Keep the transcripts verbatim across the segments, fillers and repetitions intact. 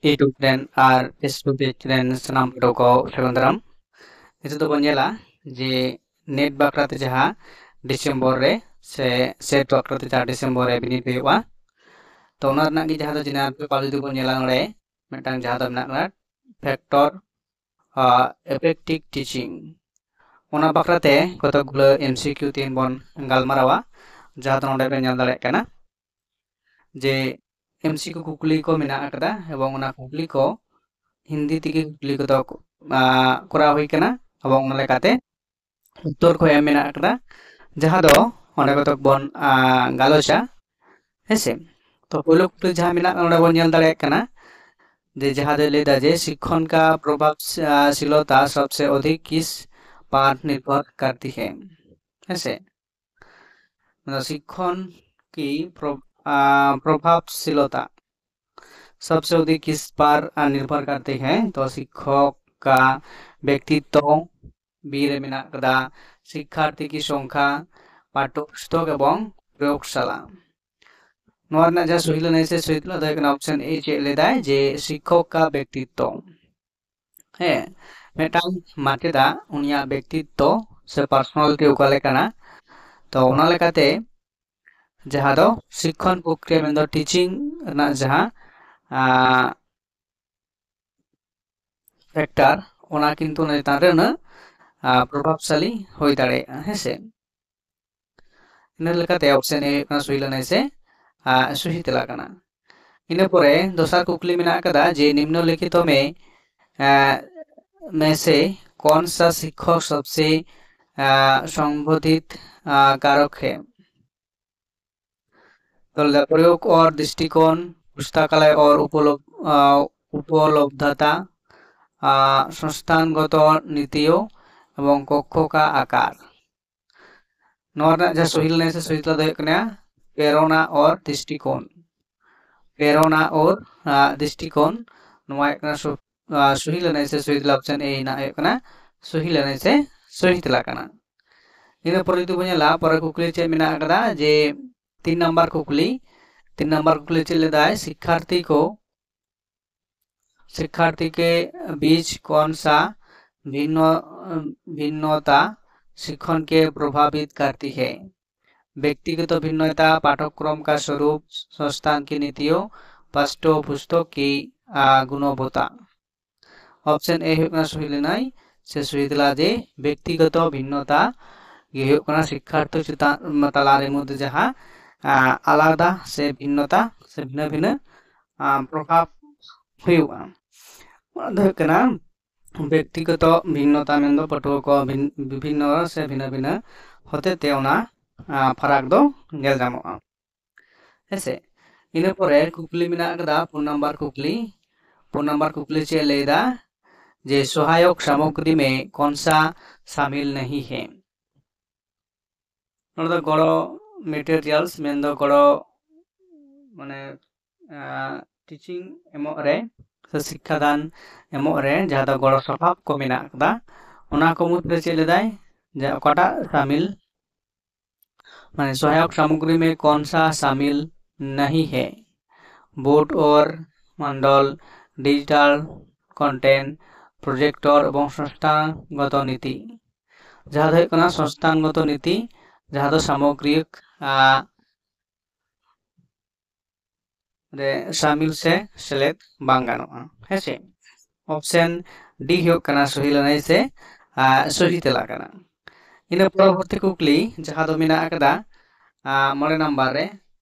YouTube ᱨᱮᱱ ᱟᱨ Facebook page ᱨᱮᱱ ᱥᱟᱱᱟᱢ ᱯᱟᱹᱴᱷᱩᱣᱟᱹ ᱠᱚ ᱥᱟᱹᱜᱩᱱ ᱫᱟᱨᱟᱢ᱾ ᱱᱤᱛᱚᱜ ᱫᱚᱵᱚᱱ ᱧᱮᱞᱟ ᱡᱮ NET ᱵᱟᱠᱷᱨᱟᱛᱮ ᱡᱟᱦᱟᱸ ᱰᱤᱥᱮᱢᱵᱚᱨ ᱨᱮ ᱥᱮ SET ᱵᱟᱠᱷᱨᱟᱛᱮ ᱡᱟᱦᱟᱸ ᱰᱤᱥᱮᱢᱵᱚᱨ ᱨᱮ ᱵᱤᱱᱤᱰ ᱦᱩᱭᱩᱜᱼᱟ, ᱛᱚ ᱚᱱᱟ ᱨᱮᱱᱟᱜ ᱜᱮ ᱡᱟᱦᱟᱸ ᱫᱚ general paper ᱡᱩᱫᱤ ᱵᱚᱱ ᱧᱮᱞᱟ, ᱱᱚᱰᱮ ᱢᱤᱫᱴᱟᱝ ᱡᱟᱦᱟᱸ ᱫᱚ ᱢᱮᱱᱟᱜ ᱠᱟᱱᱟ factor effective teaching, ᱚᱱᱟ ᱵᱟᱠᱷᱨᱟᱛᱮ ᱠᱚᱛᱚᱠ ᱜᱩᱞᱟᱹ MCQ ᱛᱮᱦᱮᱧ ᱵᱚᱱ ᱜᱟᱞᱢᱟᱨᱟᱣᱟ, ᱡᱟᱦᱟᱸ ᱫᱚ ᱱᱚᱰᱮ ᱯᱮ ᱧᱮᱞ ᱫᱟᱲᱮᱭᱟᱜ ᱠᱟᱱᱟ ᱡᱮ MCQ ᱠᱩᱠᱞᱤ ᱠᱚ ᱢᱮᱱᱟᱜ ᱟᱠᱟᱫᱟ ᱮᱵᱚᱝ ᱚᱱᱟ ᱠᱩᱠᱞᱤ ᱠᱚ ᱦᱤᱱᱫᱤ ᱛᱮᱜᱮ ᱠᱩᱠᱞᱤ ᱠᱚᱫᱚ ᱠᱚᱨᱟᱣ ᱦᱩᱭ ᱠᱟᱱᱟ ᱮᱵᱚᱝ ᱚᱱᱟ ᱞᱮᱠᱟᱛᱮ ᱩᱛᱛᱚᱨ ᱠᱚ ᱮᱢ ᱢᱮᱱᱟᱜ ᱟᱠᱟᱫᱟ, ᱡᱟᱦᱟᱸ ᱫᱚ ᱚᱸᱰᱮ ᱠᱚᱛᱚᱠ ᱵᱚᱱ ᱜᱟᱞᱚᱪᱟ᱾ ᱦᱮᱸᱥᱮ, ᱛᱚ ᱯᱳᱭᱞᱳ ᱠᱩᱠᱞᱤ ᱡᱟᱦᱟᱸ ᱢᱮᱱᱟᱜ ᱚᱸᱰᱮ ᱵᱚᱱ ᱧᱮᱞ ᱫᱟᱲᱮᱭᱟᱜ ᱠᱟᱱᱟ ᱡᱮ ᱡᱟᱦᱟᱸ ᱫᱚᱭ ᱞᱟᱹᱭᱫᱟ ᱡᱮ ᱥᱤᱠᱠᱷᱚᱱ ᱠᱟ ᱯᱨᱚᱵᱷᱟᱵᱽᱥᱤᱞᱚᱛᱟ ᱥᱚᱵᱥᱮ ᱚᱫᱷᱤᱠ ᱠᱤᱥ ᱯᱟᱨ ᱱᱤᱨᱵᱷᱚᱨ ᱠᱟᱨᱛᱤ ᱦᱮ, ᱦᱮᱸᱥᱮ, ᱥᱤᱠᱠᱷᱚᱱ ᱠᱤ ᱯᱨᱚᱵᱷᱟᱵᱽᱥᱤᱞᱚᱛᱟ ᱥᱚᱵᱥᱮ ᱚᱫᱷᱤᱠ ᱠᱤᱥ ᱯᱟᱨ ᱱᱤᱨᱵᱷᱚᱨ ᱠᱟᱨᱛᱤ ᱦᱮ, ᱛᱚ ᱥᱤᱠᱠᱷᱚᱠ ᱠᱟ ᱵᱮᱠᱛᱤᱛᱛᱚ, ᱵᱤ ᱨᱮ ᱢᱮᱱᱟᱜ ᱟᱠᱟᱫᱟ ᱥᱤᱠᱠᱷᱟᱨᱛᱷᱤ ᱠᱤ ᱥᱚᱝᱠᱷᱟ, ᱯᱟᱴᱷᱚ ᱯᱩᱥᱛᱚᱠ ᱮᱵᱚᱝ ᱯᱨᱚᱭᱳᱜᱽᱥᱟᱞᱟ᱾ ᱱᱚᱣᱟ ᱨᱮᱱᱟᱜ ᱡᱟᱦᱟᱸ ᱥᱚᱦᱤ ᱞᱟᱹᱱᱟᱹᱭ ᱥᱮ ᱥᱚᱦᱤ ᱛᱮᱞᱟ ᱫᱚ ᱦᱩᱭᱩᱜ ᱠᱟᱱᱟ option A᱾ ᱪᱮᱫ ᱞᱟᱹᱭᱫᱟᱭ ᱡᱮ ᱥᱤᱠᱠᱷᱚᱠ ᱠᱟ ᱵᱮᱠᱛᱤᱛᱛᱚ, ᱦᱮᱸ, ᱢᱤᱫᱴᱟᱝ ᱢᱟᱪᱮᱫᱟᱜ ᱩᱱᱤᱭᱟᱜ ᱵᱮᱠᱛᱤᱛᱛᱚ ᱥᱮ personality ᱚᱠᱟ ᱞᱮᱠᱟᱱᱟ, ᱛᱚ ᱚᱱᱟ ᱞᱮᱠᱟᱛᱮ ᱡᱟᱦᱟᱸ ᱫᱚ ᱥᱤᱠᱠᱷᱚᱱ ᱯᱨᱚᱠᱨᱤᱭᱟ ᱢᱮᱱᱫᱚ teaching ᱨᱮᱱᱟᱜ ᱡᱟᱦᱟᱸ factor, ᱚᱱᱟ ᱠᱤᱱᱛᱩ ᱚᱱᱟ ᱪᱮᱛᱟᱱ ᱨᱮ ᱩᱱᱟᱹᱜ ᱯᱨᱚᱵᱷᱟᱵᱽᱥᱟᱞᱤ ᱦᱩᱭ ᱫᱟᱲᱮᱭᱟᱜᱼᱟ᱾ ᱦᱮᱸᱥᱮ, ᱤᱱᱟᱹ ᱞᱮᱠᱟᱛᱮ option A ᱦᱩᱭᱩᱜ ᱠᱟᱱᱟ ᱥᱩᱦᱤ ᱞᱟᱹᱱᱟᱹᱭ ᱥᱮ ᱥᱩᱦᱤ ᱛᱮᱞᱟ ᱠᱟᱱᱟ᱾ ᱤᱱᱟᱹ ᱯᱚᱨᱮ ᱫᱚᱥᱟᱨ ᱠᱩᱠᱞᱤ ᱢᱮᱱᱟᱜ ᱟᱠᱟᱫᱟ ᱡᱮ ᱱᱤᱢᱱᱚᱞᱤᱠᱷᱤᱛᱚ ᱢᱮ ᱢᱮ ᱥᱮ ᱠᱚᱱ ᱥᱟ ᱥᱤᱠᱠᱷᱚᱠ ᱥᱚᱵᱥᱮ ᱥᱚᱝᱵᱳᱫᱷᱤᱛ ᱠᱟᱨᱚᱠ ᱦᱮ? ᱛᱟᱦᱚᱞᱮ ᱯᱨᱚᱭᱳᱜᱽ ᱚᱨ ᱫᱨᱤᱥᱴᱤᱠᱳᱱ, ᱯᱩᱥᱛᱟᱠᱟᱞᱚᱭ ᱚᱨ ᱩᱯᱚᱞᱚᱵᱫᱷᱟᱛᱟ, ᱥᱚᱝᱥᱛᱷᱟᱱᱜᱚᱛᱚ ᱱᱤᱛᱤᱭᱚ ᱮᱵᱚᱝ ᱠᱚᱠᱠᱷᱚ ᱠᱟ ᱟᱠᱟᱨ᱾ ᱱᱚᱣᱟ ᱨᱮᱱᱟᱜ ᱡᱟᱦᱟᱸ ᱥᱚᱦᱤ ᱞᱟᱹᱱᱟᱹᱭ ᱥᱮ ᱥᱚᱦᱤ ᱛᱮᱞᱟ ᱫᱚ ᱦᱩᱭᱩᱜ ᱠᱟᱱᱟ ᱯᱨᱮᱨᱚᱱᱟ ᱚᱨ ᱫᱨᱤᱥᱴᱤᱠᱳᱱ᱾ ᱯᱨᱮᱨᱚᱱᱟ ᱚᱨ ᱫᱨᱤᱥᱴᱤᱠᱳᱱ, ᱱᱚᱣᱟ ᱦᱩᱭᱩᱜ ᱠᱟᱱᱟ ᱥᱚᱦᱤ ᱞᱟᱹᱱᱟᱹᱭ ᱥᱮ ᱥᱚᱦᱤ ᱛᱮᱞᱟ, option A ᱨᱮᱱᱟᱜ ᱦᱩᱭᱩᱜ ᱠᱟᱱᱟ ᱥᱚᱦᱤ ᱞᱟᱹᱱᱟᱹᱭ ᱥᱮ ᱥᱚᱦᱤ ᱛᱮᱞᱟ ᱠᱟᱱᱟ᱾ ᱤᱱᱟᱹ ᱯᱚᱨᱮ ᱡᱩᱫᱤ ᱵᱚᱱ ᱧᱮᱞᱟ ᱯᱚᱨᱮ ᱠᱩᱠᱞᱤ ᱪᱮᱫ ᱢᱮᱱᱟᱜ ᱟᱠᱟᱫᱟ ᱡᱮ ᱛᱤᱱ ᱱᱟᱢᱵᱟᱨ ᱠᱩᱠᱞᱤ, ᱛᱤᱱ ᱱᱟᱢᱵᱟᱨ ᱠᱩᱠᱞᱤ ᱪᱮᱫ ᱞᱮᱫᱟᱭ, ᱥᱤᱠᱠᱷᱟᱨᱛᱷᱤ ᱠᱚ शिक्षार्थी के बीच कौन सा भिन्न भिन्नता शिक्षण के प्रभावित करती है? व्यक्तिगत भिन्नता, पाठ्यक्रम का स्वरूप, संस्थान की नीतियों, पाठ्य पुस्तक की आ, गुणवत्ता। ऑप्शन ए ᱦᱩᱭᱩᱜ ᱠᱟᱱᱟ ᱥᱚᱦᱤ ᱞᱮᱱᱟᱭ ᱥᱮ ᱥᱚᱦᱤ ᱛᱮᱞᱟ ᱡᱮ ᱵᱮᱠᱛᱤᱜᱚᱛᱚ ᱵᱷᱤᱱᱱᱚᱛᱟ ᱜᱮ ᱦᱩᱭᱩᱜ ᱠᱟᱱᱟ ᱥᱤᱠᱠᱷᱟᱨᱛᱷᱤ ᱪᱮᱛᱟᱱ ᱛᱟᱞᱟᱨᱮ ᱢᱚᱫᱽᱫᱷᱮ ᱡᱟᱦᱟᱸ ᱟ, ᱟᱞᱟᱫᱟ ᱥᱮ ᱵᱷᱤᱱᱱᱚᱛᱟ ᱥᱮ ᱵᱷᱤᱱᱟᱹ ᱵᱷᱤᱱᱟᱹ ᱟ, ᱯᱨᱚᱵᱷᱟᱵᱽ ᱦᱩᱭᱩᱜᱼᱟ᱾ ᱚᱱᱟ ᱫᱚ ᱦᱩᱭᱩᱜ ᱠᱟᱱᱟ ᱵᱮᱠᱛᱤᱜᱚᱛᱚ ᱵᱷᱤᱱᱱᱚᱛᱟ ᱢᱮᱱᱫᱚ ᱯᱟᱹᱴᱷᱩᱣᱟᱹ ᱠᱚ ᱵᱷᱤᱱ- ᱵᱤᱵᱷᱤᱱᱱᱚ ᱥᱮ ᱵᱷᱤᱱᱟᱹ ᱵᱷᱤᱱᱟᱹ ᱦᱚᱛᱮᱛᱮ ᱚᱱᱟ ᱟ, ᱯᱷᱟᱨᱟᱠ ᱫᱚ ᱧᱮᱞ ᱧᱟᱢᱚᱜᱼᱟ᱾ ᱦᱮᱸᱥᱮ, ᱤᱱᱟᱹ ᱯᱚᱨᱮ ᱠᱩᱠᱞᱤ ᱢᱮᱱᱟᱜ ᱟᱠᱟᱫᱟ ᱯᱩᱱ ᱱᱟᱢᱵᱟᱨ ᱠᱩᱠᱞᱤ᱾ ᱯᱩᱱ ᱱᱟᱢᱵᱟᱨ ᱠᱩᱠᱞᱤ ᱪᱮᱫ ᱞᱟᱹᱭ ᱮᱫᱟ ᱡᱮ ᱥᱚᱦᱟᱭᱚᱠ ᱥᱟᱢᱚᱜᱽᱨᱤ ᱢᱮ ᱠᱚᱱᱥᱟ ᱥᱟᱢᱤᱞ ᱱᱟᱦᱤ ᱦᱮ? ᱱᱚᱰᱮ ᱫᱚ ᱜᱚᱲᱚ materials ᱢᱮᱱᱫᱚ ᱜᱚᱲᱚ ᱢᱟᱱᱮ ᱴᱤᱪᱤᱝ ᱮᱢᱚᱜ ᱨᱮ ᱥᱮ ᱥᱤᱠᱠᱷᱟ ᱫᱟᱱ ᱮᱢᱚᱜ ᱨᱮ ᱡᱟᱦᱟᱸ ᱫᱚ ᱜᱚᱲᱚ ᱥᱚᱵᱷᱟᱵ ᱠᱚ ᱢᱮᱱᱟᱜ ᱟᱠᱟᱫᱟ, ᱚᱱᱟ ᱠᱚ ᱢᱩᱫᱽᱨᱮ ᱪᱮᱫ ᱞᱮᱫᱟᱭ ᱡᱮ ᱚᱠᱟᱴᱟᱜ ᱥᱟᱢᱤᱞ ᱢᱟᱱᱮ ᱥᱚᱦᱟᱭᱚᱠ ᱥᱟᱢᱚᱜᱨᱤ ᱢᱮ ᱠᱚᱱᱥᱟ ᱥᱟᱢᱤᱞ ᱱᱟᱦᱤ ᱦᱮ? ᱵᱳᱨᱰ ᱚᱨ ᱢᱚᱱᱰᱚᱞ, ᱰᱤᱡᱤᱴᱟᱞ ᱠᱚᱱᱴᱮᱱᱴ, ᱯᱨᱚᱡᱮᱠᱴᱚᱨ ᱮᱵᱚᱝ ᱥᱚᱝᱥᱛᱷᱟᱱᱜᱚᱛᱚ ᱱᱤᱛᱤ᱾ ᱡᱟᱦᱟᱸ ᱫᱚ ᱦᱩᱭᱩᱜ ᱠᱟᱱᱟ ᱥᱚᱝᱥᱛᱷᱟᱱᱜᱚᱛᱚ ᱱᱤᱛᱤ, ᱡᱟᱦᱟᱸ ᱫᱚ ᱥᱟᱢᱚᱜᱨᱤᱠ ᱨᱮ ᱥᱟᱢᱤᱞ ᱥᱮ ᱥᱮᱞᱮᱫ ᱵᱟᱝ ᱜᱟᱱᱚᱜᱼᱟ᱾ ᱦᱮᱸᱥᱮ, ᱚᱯᱥᱮᱱ ᱰᱤ ᱦᱩᱭᱩᱜ ᱠᱟᱱᱟ ᱥᱚᱦᱤ ᱞᱟᱹᱱᱟᱹᱭ ᱥᱮ ᱥᱚᱦᱤ ᱛᱮᱞᱟ ᱠᱟᱱᱟ᱾ ᱤᱱᱟᱹ ᱯᱚᱨᱚᱵᱚᱨᱛᱤ ᱠᱩᱠᱞᱤ ᱡᱟᱦᱟᱸ ᱫᱚ ᱢᱮᱱᱟᱜ ᱟᱠᱟᱫᱟ ᱢᱚᱬᱮ ᱱᱟᱢᱵᱟᱨ ᱨᱮ᱾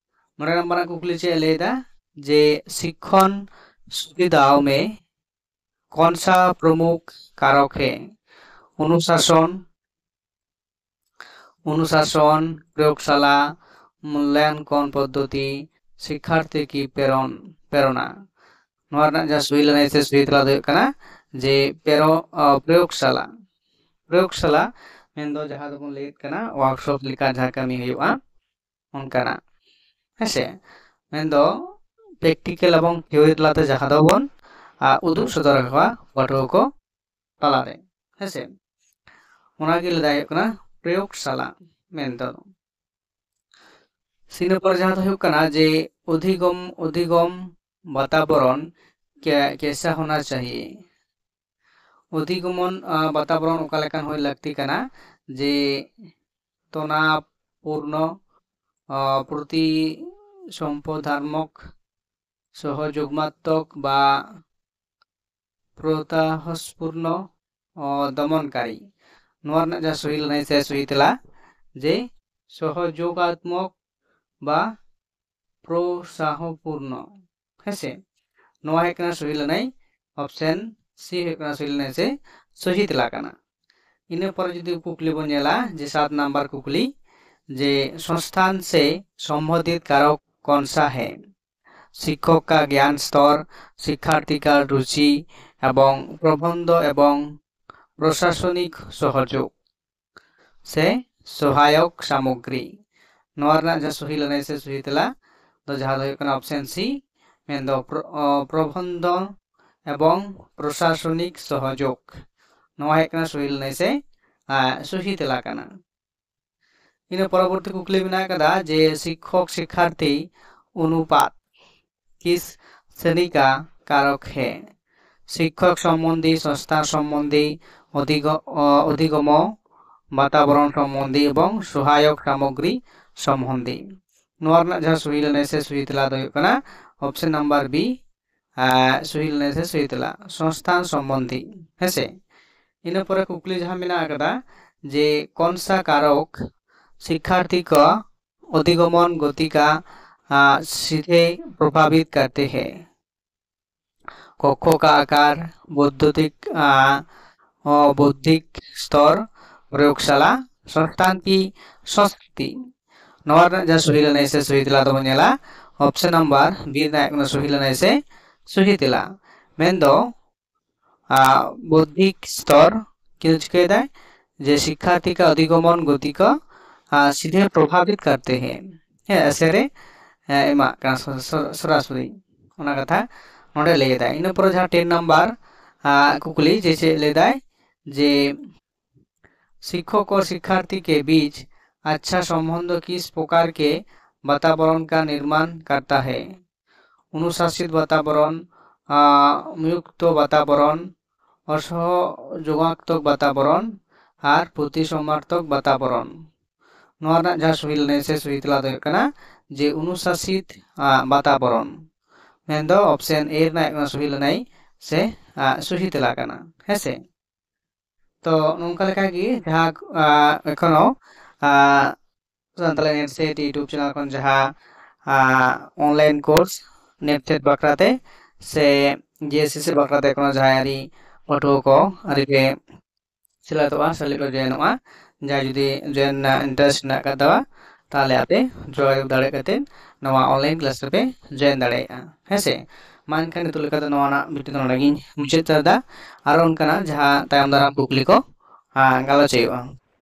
ᱢᱚᱬᱮ ᱱᱟᱢᱵᱟᱨ ᱨᱮᱱᱟᱜ ᱠᱩᱠᱞᱤ ᱪᱮᱫ ᱮ ᱞᱟᱹᱭ ᱮᱫᱟ ᱡᱮ ᱥᱤᱠᱠᱷᱚᱱ ᱥᱩᱵᱤᱫᱷᱟᱣ ᱢᱮ ᱠᱚᱱᱥᱟ ᱯᱨᱚᱢᱩᱠᱷ ᱠᱟᱨᱚᱠ ᱦᱮ? ᱚᱱᱩᱥᱟᱥᱚᱱ, ᱚᱱᱩᱥᱟᱥᱚᱱ, ᱯᱨᱚᱭᱳᱜᱽᱥᱟᱞᱟ, ᱢᱩᱞᱞᱟᱭᱟᱱᱠᱚᱱ ᱯᱚᱫᱽᱫᱷᱚᱛᱤ, ᱥᱤᱠᱠᱷᱟᱨᱛᱷᱤ ᱠᱤ ᱯᱨᱮᱨᱚᱱ ᱯᱨᱮᱨᱚᱱᱟ᱾ ᱱᱚᱣᱟ ᱨᱮᱱᱟᱜ ᱡᱟᱦᱟᱸ ᱥᱩᱭ ᱞᱟᱹᱱᱟᱹᱭ ᱥᱮ ᱥᱩᱭ ᱛᱮᱞᱟ ᱫᱚ ᱦᱩᱭᱩᱜ ᱠᱟᱱᱟ ᱡᱮ ᱯᱮᱨᱚ ᱯᱨᱚᱭᱳᱜᱽᱥᱟᱞᱟ᱾ ᱯᱨᱚᱭᱳᱜᱽᱥᱟᱞᱟ ᱢᱮᱱᱫᱚ ᱡᱟᱦᱟᱸ ᱫᱚᱵᱚᱱ ᱞᱟᱹᱭᱮᱫ ᱠᱟᱱᱟ ᱣᱟᱨᱠᱥᱚᱯ ᱞᱮᱠᱟ ᱡᱟᱦᱟᱸ ᱠᱟᱹᱢᱤ ᱦᱩᱭᱩᱜᱼᱟ ᱚᱱᱠᱟᱱᱟᱜ᱾ ᱦᱮᱸᱥᱮ, ᱢᱮᱱᱫᱚ ᱯᱨᱮᱠᱴᱤᱠᱮᱞ ᱮᱵᱚᱝ ᱛᱷᱤᱭᱳᱨᱤ ᱛᱟᱞᱟᱛᱮ ᱡᱟᱦᱟᱸ ᱫᱚᱵᱚᱱ ᱩᱫᱩᱜ ᱥᱚᱫᱚᱨ ᱟᱠᱚᱣᱟ ᱯᱟᱹᱴᱷᱩᱣᱟᱹ ᱠᱚ ᱛᱟᱞᱟᱨᱮ᱾ ᱦᱮᱸᱥᱮ, ᱚᱱᱟᱜᱮ ᱞᱟᱹᱭ ᱦᱩᱭᱩᱜ ᱠᱟᱱᱟ ᱯᱨᱚᱭᱳᱜᱽᱥᱟᱞᱟ ᱢᱮᱱᱛᱮ᱾ ᱤᱱᱟᱹ ᱯᱚᱨ ᱡᱟᱦᱟᱸ ᱫᱚ ᱦᱩᱭᱩᱜ ᱠᱟᱱᱟ ᱡᱮ ᱚᱫᱷᱤᱜᱚᱢ ᱚᱫᱷᱤᱜᱚᱢ ᱵᱟᱛᱟᱵᱚᱨᱚᱱ ᱠᱮ- ᱠᱮᱥᱟ ᱦᱳᱱᱟ ᱪᱟᱦᱤᱭᱮ? ᱚᱫᱷᱤᱜᱚᱢᱚᱱ ᱟᱸ, ᱵᱟᱛᱟᱵᱚᱨᱚᱱ ᱚᱠᱟ ᱞᱮᱠᱟᱱ ᱦᱩᱭ ᱞᱟᱹᱠᱛᱤ ᱠᱟᱱᱟ? ᱡᱮ ᱛᱚᱱᱟᱯᱩᱨᱱᱚ, ᱟᱸ, ᱯᱨᱚᱛᱤ ᱥᱚᱢᱯᱚᱫᱷᱟᱨᱢᱚᱠ, ᱥᱚᱦᱚᱡᱳᱜᱽᱢᱟᱛᱢᱚᱠ ᱵᱟ ᱯᱨᱚᱛᱟᱦᱚᱥᱯᱩᱨᱱᱚ, ᱚ, ᱫᱚᱢᱚᱱᱠᱟᱨᱤ᱾ ᱱᱚᱣᱟ ᱨᱮᱱᱟᱜ ᱡᱟᱦᱟᱸ ᱥᱚᱦᱤ ᱞᱟᱹᱱᱟᱹᱭ ᱥᱮ ᱥᱚᱦᱤ ᱛᱮᱞᱟ ᱡᱮ ᱥᱚᱦᱚᱡᱳᱜᱟᱛᱢᱚᱠ ᱵᱟ ᱯᱨᱚᱥᱟᱦᱚᱯᱩᱨᱱᱚ᱾ ᱦᱮᱸᱥᱮ, ᱱᱚᱣᱟ ᱦᱩᱭᱩᱜ ᱠᱟᱱᱟ ᱥᱚᱦᱤ ᱞᱟᱹᱱᱟᱹᱭ, ᱚᱯᱥᱮᱱ ᱥᱤ ᱦᱩᱭᱩᱜ ᱠᱟᱱᱟ ᱥᱚᱦᱤ ᱞᱟᱹᱱᱟᱹᱭ ᱥᱮ ᱥᱚᱦᱤ ᱛᱮᱞᱟ ᱠᱟᱱᱟ᱾ ᱤᱱᱟᱹ ᱯᱚᱨᱮ ᱡᱩᱫᱤ ᱠᱩᱠᱞᱤ ᱵᱚᱱ ᱧᱮᱞᱟ, ᱡᱮ ᱥᱟᱛ ᱱᱟᱢᱵᱟᱨ ᱠᱩᱠᱞᱤ, ᱡᱮ ᱥᱚᱝᱥᱛᱷᱟᱱ ᱥᱮ ᱥᱚᱢᱵᱚᱫᱷᱤᱛ ᱠᱟᱨᱚᱠ ᱠᱚᱱᱥᱟ ᱦᱮ? ᱥᱤᱠᱠᱷᱚᱠ ᱠᱟ ᱜᱭᱟᱱ ᱥᱛᱚᱨ, ᱥᱤᱠᱠᱷᱟᱨᱛᱷᱤ ᱠᱟ ᱨᱩᱪᱤ ᱮᱵᱚᱝ ᱯᱨᱚᱵᱚᱱᱫᱷᱚ ᱮᱵᱚᱝ ᱯᱨᱚᱥᱟᱥᱚᱱᱤᱠ ᱥᱚᱦᱚᱡᱳᱜᱽ ᱥᱮ ᱥᱚᱦᱟᱭᱚᱠ ᱥᱟᱢᱚᱜᱽᱨᱤ᱾ ᱱᱚᱣᱟ ᱨᱮᱱᱟᱜ ᱡᱟᱦᱟᱸ ᱥᱚᱦᱤ ᱞᱟᱹᱱᱟᱹᱭ ᱥᱮ ᱥᱚᱦᱤ ᱛᱮᱞᱟ ᱫᱚ ᱡᱟᱦᱟᱸ ᱫᱚ ᱦᱩᱭᱩᱜ ᱠᱟᱱᱟ ᱚᱯᱥᱮᱱ ᱥᱤ, ᱢᱮᱱᱫᱚ ᱯᱨᱚ- ᱚ, ᱯᱨᱚᱵᱚᱱᱫᱷᱚ ᱮᱵᱚᱝ ᱯᱨᱚᱥᱟᱥᱚᱱᱤᱠ ᱥᱚᱦᱚᱡᱳᱜᱽ᱾ ᱱᱚᱣᱟ ᱦᱩᱭᱩᱜ ᱠᱟᱱᱟ ᱥᱚᱦᱤ ᱞᱟᱹᱱᱟᱹᱭ ᱥᱮ ᱟᱸ, ᱥᱚᱦᱤ ᱛᱮᱞᱟ ᱠᱟᱱᱟ᱾ ᱤᱱᱟᱹ ᱯᱚᱨᱚᱵᱚᱨᱛᱤ ᱠᱩᱠᱞᱤ ᱢᱮᱱᱟᱜ ᱟᱠᱟᱫᱟ ᱡᱮ ᱥᱤᱠᱠᱷᱚᱠ ᱥᱤᱠᱠᱷᱟᱨᱛᱷᱤ ᱚᱱᱩᱯᱟᱛ ᱠᱤᱥ ᱥᱨᱮᱱᱤ ᱠᱟ ᱠᱟᱨᱚᱠ ᱦᱮ? ᱥᱤᱠᱠᱷᱚᱠ ᱥᱚᱢᱵᱚᱱᱫᱷᱤ, ᱥᱚᱝᱥᱛᱷᱟ ᱥᱚᱢᱵᱚᱱᱫᱷᱤ, ᱚᱫᱷᱤᱜᱚ- ᱚ- ᱚᱫᱷᱤᱜᱚᱢᱚ ᱵᱟᱛᱟᱵᱚᱨᱚᱱ ᱥᱚᱢᱵᱚᱱᱫᱷᱤ ᱮᱵᱚᱝ ᱥᱚᱦᱟᱭᱚᱠ ᱥᱟᱢᱚᱜᱽᱨᱤ ᱥᱚᱢᱵᱚᱱᱫᱷᱤ᱾ ᱱᱚᱣᱟ ᱨᱮᱱᱟᱜ ᱡᱟᱦᱟᱸ ᱥᱚᱦᱤ ᱞᱟᱹᱱᱟᱹᱭ ᱥᱮ ᱥᱚᱦᱤ ᱛᱮᱞᱟ ᱫᱚ ᱦᱩᱭᱩᱜ ᱠᱟᱱᱟ ᱚᱯᱥᱮᱱ ᱱᱟᱢᱵᱟᱨ ᱵᱤ, ᱥᱚᱦᱤ ᱞᱟᱹᱱᱟᱹᱭ ᱥᱮ ᱥᱚᱦᱤ ᱛᱮᱞᱟ, ᱥᱚᱝᱥᱛᱷᱟᱱ ᱥᱚᱢᱵᱚᱱᱫᱷᱤ᱾ ᱦᱮᱸᱥᱮ, ᱤᱱᱟᱹ ᱯᱚᱨᱮ ᱠᱩᱠᱞᱤ ᱡᱟᱦᱟᱸ ᱢᱮᱱᱟᱜ ᱟᱠᱟᱫᱟ ᱡᱮ ᱠᱚᱱᱥᱟ ᱠᱟᱨᱚᱠ ᱥᱤᱠᱠᱷᱟᱨᱛᱷᱤ ᱠᱚ ᱚᱫᱷᱤᱜᱚᱢᱚᱱ ᱜᱚᱛᱤ ᱠᱟ ᱥᱤᱫᱷᱮ ᱯᱨᱚᱵᱷᱟᱵᱤᱛ ᱠᱟᱨᱛᱮ ᱦᱮ? ᱠᱚᱠᱠᱷᱚ ᱠᱟ ᱟᱠᱟᱨ, ᱵᱳᱫᱽᱫᱷᱤᱠ ᱵᱳᱫᱽᱫᱷᱤᱠ ᱥᱛᱚᱨ, ᱯᱨᱚᱭᱳᱜᱽᱥᱟᱞᱟ, ᱥᱚᱝᱥᱛᱷᱟᱱ ᱠᱤ ᱥᱚᱝᱥᱠᱨᱤᱛᱤ᱾ ᱱᱚᱣᱟ ᱨᱮᱱᱟᱜ ᱡᱟᱦᱟᱸ ᱥᱚᱦᱤ ᱞᱟᱹᱱᱟᱹᱭ ᱥᱮ ᱥᱚᱦᱤ ᱛᱮᱞᱟ ᱫᱚᱵᱚᱱ ᱧᱮᱞᱟ ᱚᱯᱥᱮᱱ ᱱᱟᱢᱵᱟᱨ ᱵᱤ ᱨᱮᱱᱟᱜ ᱠᱟᱱᱟ ᱥᱚᱦᱤ ᱞᱟᱹᱱᱟᱹᱭ ᱥᱮ ᱥᱚᱦᱤ ᱛᱮᱞᱟ᱾ ᱢᱮᱱᱫᱚ ᱵᱳᱫᱽᱫᱷᱤᱠ ᱥᱛᱚᱨ ᱠᱤᱱᱛᱩ ᱪᱤᱠᱟᱹᱭᱮᱫᱟᱭ ᱡᱮ ᱥᱤᱠᱠᱷᱟᱨᱛᱷᱤ ᱠᱟ ᱚᱫᱷᱤᱜᱚᱢᱚᱱ ᱜᱚᱛᱤ ᱠᱚ ᱥᱤᱫᱷᱮ ᱯᱨᱚᱵᱷᱟᱵᱤᱛ ᱠᱟᱨᱛᱮ ᱦᱮ᱾ ᱦᱮᱸ, ᱮᱥᱮᱨᱮ ᱮᱢᱟᱜ ᱠᱟᱱᱟ ᱥᱚᱨᱟᱥᱚᱨᱤ᱾ ᱚᱱᱟ ᱠᱟᱛᱷᱟ ᱱᱚᱰᱮ ᱞᱟᱹᱭ ᱮᱫᱟᱭ᱾ ᱤᱱᱟᱹ ᱯᱚᱨᱮ ᱡᱟᱦᱟᱸ ᱴᱮᱱ ᱱᱟᱢᱵᱟᱨ ᱠᱩᱠᱞᱤ ᱡᱮ ᱪᱮᱫ ᱞᱟᱹᱭ ᱮᱫᱟᱭ ᱡᱮ ᱥᱤᱠᱠᱷᱚᱠ ᱚᱨ ᱥᱤᱠᱠᱷᱟᱨᱛᱷᱤ ᱠᱮ ᱵᱤᱪ ᱟᱪᱪᱷᱟ ᱥᱚᱢᱵᱚᱱᱫᱷ ᱠᱤᱥ ᱯᱨᱚᱠᱟᱨ ᱠᱮ ᱵᱟᱛᱟᱵᱚᱨᱚᱱ ᱠᱟ ᱱᱤᱨᱢᱟᱱ ᱠᱟᱨᱛᱟ ᱦᱮ? ᱚᱱᱩᱥᱟᱥᱤᱛ ᱵᱟᱛᱟᱵᱚᱨᱚᱱ, ᱟᱸ, ᱢᱩᱭᱩᱠᱛᱚ ᱵᱟᱛᱟᱵᱚᱨᱚᱱ, ᱚᱥᱚᱦᱚᱡᱳᱜᱟᱛᱢᱚᱠ ᱵᱟᱛᱟᱵᱚᱨᱚᱱ ᱟᱨ ᱯᱨᱚᱛᱤᱥᱚᱢᱟᱨᱛᱷᱚᱠ ᱵᱟᱛᱟᱵᱚᱨᱚᱱ᱾ ᱱᱚᱣᱟ ᱨᱮᱱᱟᱜ ᱡᱟᱦᱟᱸ ᱥᱚᱦᱤ ᱞᱟᱹᱱᱟᱹᱭ ᱥᱮ ᱥᱚᱦᱤ ᱛᱮᱞᱟ ᱫᱚ ᱦᱩᱭᱩᱜ ᱠᱟᱱᱟ ᱡᱮ ᱚᱱᱩᱥᱟᱥᱤᱛ, ᱟᱸ, ᱵᱟᱛᱟᱵᱚᱨᱚᱱ, ᱢᱮᱱᱫᱚ option A ᱨᱮᱱᱟᱜ ᱦᱩᱭᱩᱜ ᱠᱟᱱᱟ ᱥᱚᱦᱤ ᱞᱟᱹᱱᱟᱹᱭ ᱥᱮ, ᱟᱸ, ᱥᱚᱦᱤ ᱛᱮᱞᱟ ᱠᱟᱱᱟ, ᱦᱮᱸ ᱥᱮ? ᱛᱚ ᱱᱚᱝᱠᱟ ᱞᱮᱠᱟ ᱜᱮ ᱡᱟᱦᱟᱸ, ᱟᱸ, ᱮᱠᱷᱚᱱᱳ, ᱟᱸ, Santali NET SET YouTube channel ᱠᱷᱚᱱ ᱡᱟᱦᱟᱸ, ᱟᱸ, online course NET SET ᱵᱟᱠᱷᱨᱟ ᱛᱮ ᱥᱮ JSSC ᱵᱟᱠᱷᱨᱟ ᱛᱮ ᱮᱠᱷᱚᱱᱳ ᱡᱟᱦᱟᱸᱭ ᱟᱹᱣᱨᱤ ᱯᱟᱹᱴᱷᱩᱣᱟᱹ ᱠᱚ ᱟᱹᱣᱨᱤ ᱯᱮ ᱥᱮᱞᱮᱫᱚᱜᱼᱟ, ᱥᱮᱞᱮᱫ ᱯᱮ joinᱚᱜᱼᱟ, ᱡᱟᱦᱟᱸᱭ ᱡᱩᱫᱤ join ᱨᱮᱱᱟᱜ interest ᱢᱮᱱᱟᱜ ᱟᱠᱟᱫ ᱛᱟᱣᱟ, ᱛᱟᱦᱚᱞᱮ ᱟᱯᱮ ᱡᱳᱜᱟᱡᱳᱜᱽ ᱫᱟᱲᱮ ᱠᱟᱛᱮ ᱱᱚᱣᱟ online class ᱨᱮᱯᱮ join ᱫᱟᱲᱮᱭᱟᱜᱼᱟ, ᱦᱮᱸ ᱥᱮ? ᱢᱟ ᱮᱱᱠᱷᱟᱱ ᱱᱤᱛᱚᱜ ᱞᱮᱠᱟ ᱫᱚ ᱱᱚᱣᱟ ᱨᱮᱱᱟᱜ video ᱫᱚ ᱱᱚᱰᱮ ᱜᱤᱧ ᱢᱩᱪᱟᱹᱫ ᱩᱛᱟᱹᱨ ᱮᱫᱟ᱾ ᱟᱨᱚ ᱚᱱᱠᱟᱱᱟᱜ ᱡᱟᱦᱟᱸ ᱛᱟᱭᱚᱢ ᱫᱟᱨᱟᱢ ᱠᱩᱠᱞᱤ ᱠᱚ, ᱟᱸ, ᱜᱟᱞᱚᱪ ᱦᱩᱭᱩᱜᱼᱟ᱾